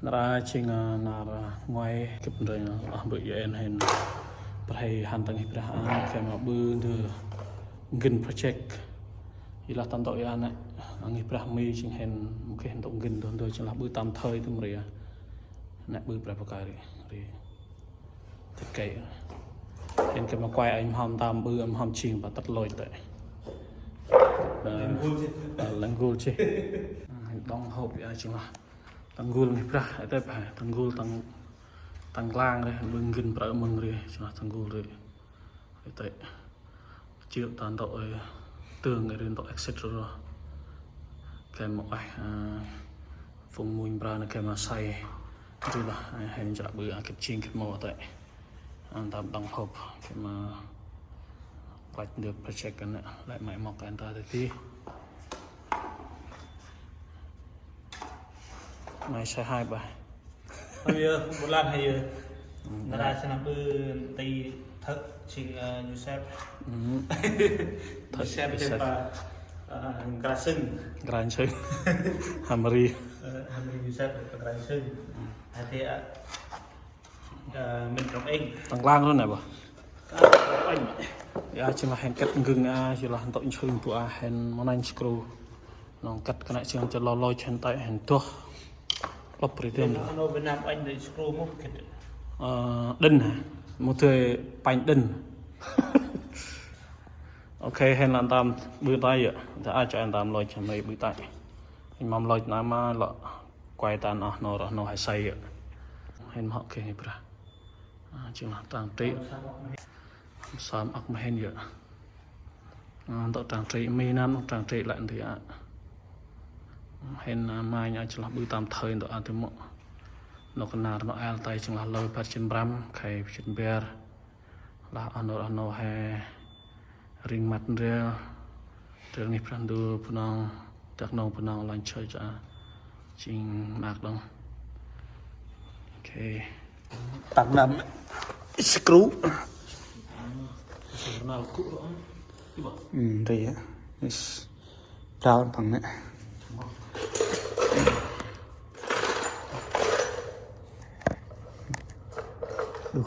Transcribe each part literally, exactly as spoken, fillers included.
Nar aơ jêng, a, nar, a, ngoai gâp ndrel, a, bơ̆ Yuan hên. Brah hăn ta ngih brah ăn, gay ma ƀư ndơ ngăn project. Yor lah ta ntŭk Yuan nê, a, ngih brah Mi jêng hên, mâu geh ntŭk ngăn ndơ ndơ jêng lah ƀư tạm thời tơm ri a. Nê ƀư brah bơh kari, ri. Tât kei. Hên gay ma kuai anh mhâm tăm ƀư, anh mhâm jêng ba tât lôch tê. Ơ, lăng gul jêh. Ơ, lăng gul jêh. Ơ, hên đóng hộp ya jêng lah. Ta ngul ngih brah, ê tê ba, ta ngul tang, tang klang ri, ƀư ngăn prăk mơng ri, jêng lah ta ngul ri. Ê tê, chiu ta ntŭk, ê, tường ri ntŭk exit ro. Gay ma ueh, a, phung munh brah nê gay ma say. Ri lah, ê, hên jra ƀư, a, gĭt jêng gĭt mâu tê. Ăn tăm đóng hộp, gay ma klach ndơ project kơt nê, lĕ may mŏk ăn ta tê ti. May say hai ba. Hơi, ơ, ƀuh lăng hơi, ơ. Nar aơ sơnăm ƀư nti thơk jêng, ơ, Yusep. Thơk Yusep Yusep. Jêng ba, ơ, Ngra Sưng. Ngra Sưng. Hamri. Ơ, Hamri Yusep, Ngra Sưng. Hati, ơ, Ơ, mĭn rŏng êng. Tăng lang rŏng nê bơh. Ơ, rŏng êng. Ya, jêng lah hên kât ngưng a, jêng lah ntŭk nsưng bu a hên mâu nanh screw. Nŏng kât kơt nê jêng tơ lo lo hên tay hên doh. Lŏp ri tơm. Nŏng Việt Nam anh để screw mâu kât. Ơ, đinh hả? Mâu tê panh đinh. Ok, hên lah tăm ƀư tay yơh. Tơ a cho hên tăm lo hên ƀư tay. Hên mâm lo nê ma lŏ. Kuai ta oh nô, oh nô he say yơh. Hên mâu geh ngih brah. A, jêng lah trang trí. Sơm âk ma hên yơh. A, ntŭk trang trí mi năn, ntŭk trang trí lĕ nti a. Hên, a, may a jêng lah ƀư tăm thời ntŭk a tê mô. Nô kơnar nô el tay jêng lah lơ bar jê̆t prăm, khay jê̆t bar. Lah oh nô, oh nô he ring măt ndrel, ndrel ngih Brah Ndu Bunong, Dak Nông Bunong lanh choi cha. Jêng nak đŏng. Ok. Tăng năm screw. Ri ya. Yes. Brown păng nê. Đuh.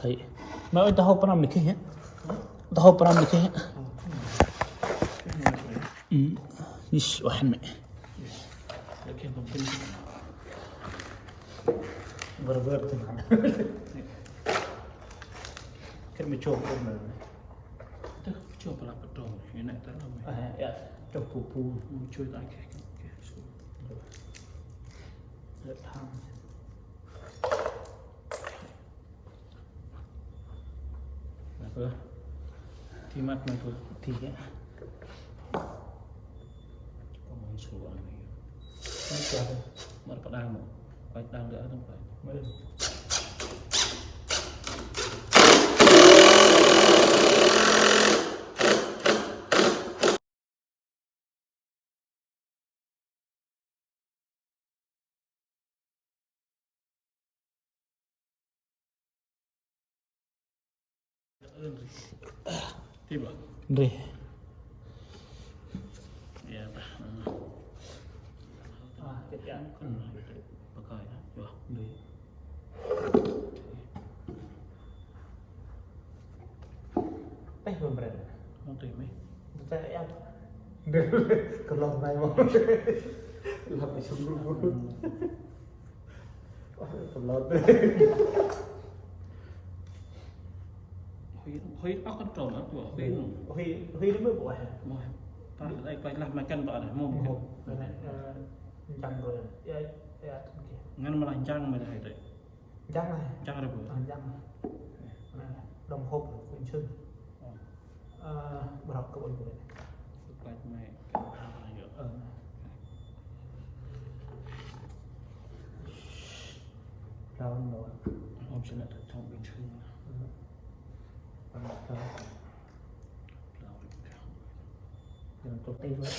Hay. Mẹ ơi, ta hộp năm lịch hả? Ta hộp năm lịch hả? Ih, wah mẹ. Bơ bơ tơ. Kơ mẹ chôm ôm nê. Tơ chôm pala pơdrong, ê nê tơ nê. A, ya, chôm pŭ pŭ. Mô chôm ta kơ, kơ, kơ. Lĕ thang. Nă bơ. Ti măt nă bơ. Ti ya. Kơ mông sru ăn nê. Nă bơ. Măt pơdang mô. Păch đang dơ ăn păch. Măt. Ndri. Ya, dah. Ah, ketian. Pakai, ya. Ndri. Teh bơm ren. Không teh mê. Teh em. Kơlông nai mô. Lăp i sum ru. Kơlông. Hơi, hơi âk kơ trâu nă, tua hơi nô. Hơi, hơi nă mê bơh. Mô. Ta ai quay lah makan bơh nê, mô. Mô. Nê, ơ, njăng ru. Ya, ya, ok. Ngăn ma lah njăng mê hơi tê. Njăng nê. Njăng ri bơh. Ơ, njăng nê. Nê, đŏng hộp ri, phun sưng. Ơ. Ơ, bơh rŏk kơ ôi bơh. Kơ klach mê. Ơ. Rau nô. Hộp sưng nê, tơ thong ƀing sưng. Ơ. Ơ, rau. Rau ri bơh. Yang tơ tê bơh.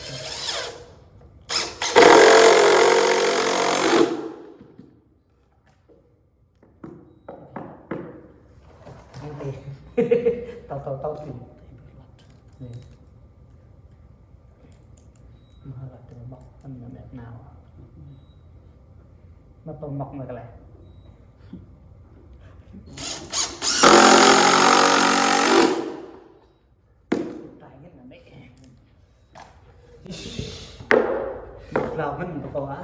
Tao, tao, tao thì. Nê. Mâp ăn nau mẹ nau. Mâp tông mâp mâp kơ lĕ. Trai ngên nè. Mâp lau ngên mâp kơ á.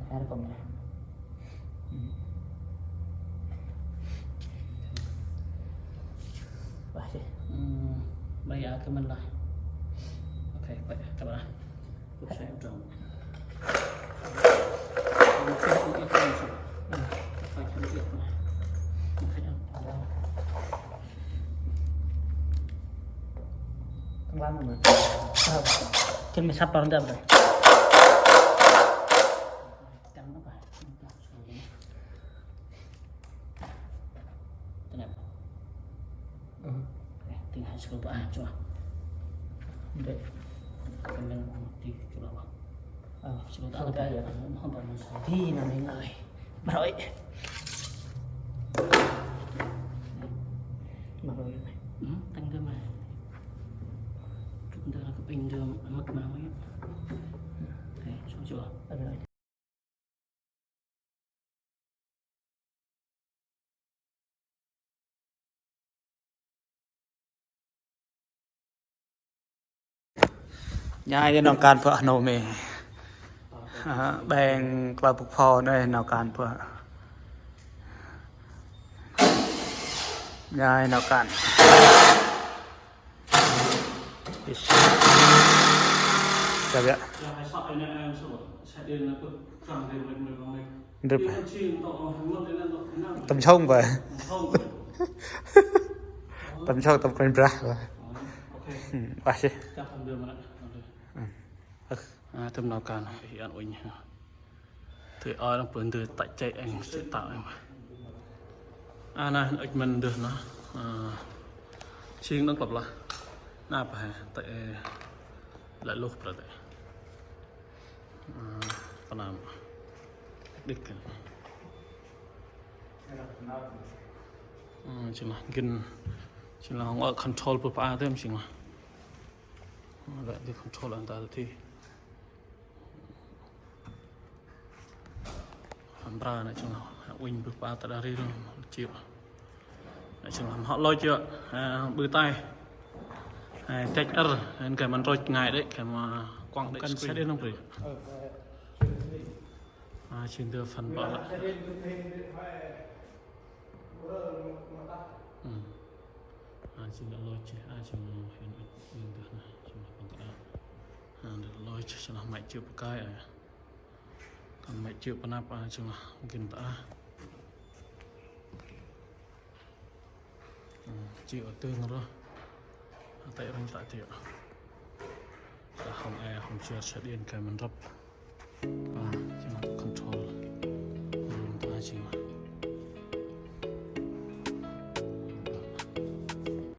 Hai rơkông nè. Wah, sih. Hmm, bây giờ kơ mĭn lah. Ok, vậy, cảm ơn. Tôi sẽ trong. Tenggelam mana? Kan misap orang dah. Tengah sepuluh ah, cuma. Ndek. Kênh di chùa Lò Bông. Ờ, chùa Lò Bông. Di nằm bên ngoài. Mà rồi. Mà rồi. Ừ, tăng cơ mà. Tăng cơ là cái bình thường, ăn mặc mà mới. Đây, xong chưa? Ờ, rồi. Nhai nau kan pơ nô mê. Ƀeng klơ bŭk pho nê nau kan pơ. Nhai nau kan. Chào vậy. Ndrip. Tâm sông vậy. Tâm sông tâm kren brah vậy. Wah sih. Tâm nau kan hi ăn unh. Tui ơi lăng pơ ndơ tại chạy anh sẽ tạo anh. A na ŭch mĭn ndơ na. Sing nâng klăp lah. Na pa he tại lĕ luh pra tại. Panam. Dik kan. Sing lah gin. Sing lah ngă control pơ pa tem sing lah. Lĕ di control ăn ta ti. Hăm bra nê chung lah unh bơh pa ta đa ri ro chiu. Nê chung lah hŏ lôch chiu. Bơh tay. Tech er, en kơ măn rôch ngai đê̆, kơ ma kuăng đê̆ screen. Sa đê nông ri. Sing dơ phần bă lĕ. Ơ, mơ tah. Ơ. A, jêng lah lôch, a, jêng hen ŭch ŭnh dơh nơh, jêng lah păng kơt a. A, lôch, jêng lah may chiu pa kai a. Kăn may chiu pa năp a, jêng lah gĭn ta a. Ơ, chiu a tưng rơh. A, tĕ răng ta chiu. Ta hŏng e, hŏng chiu sa điên kai măn răp. A,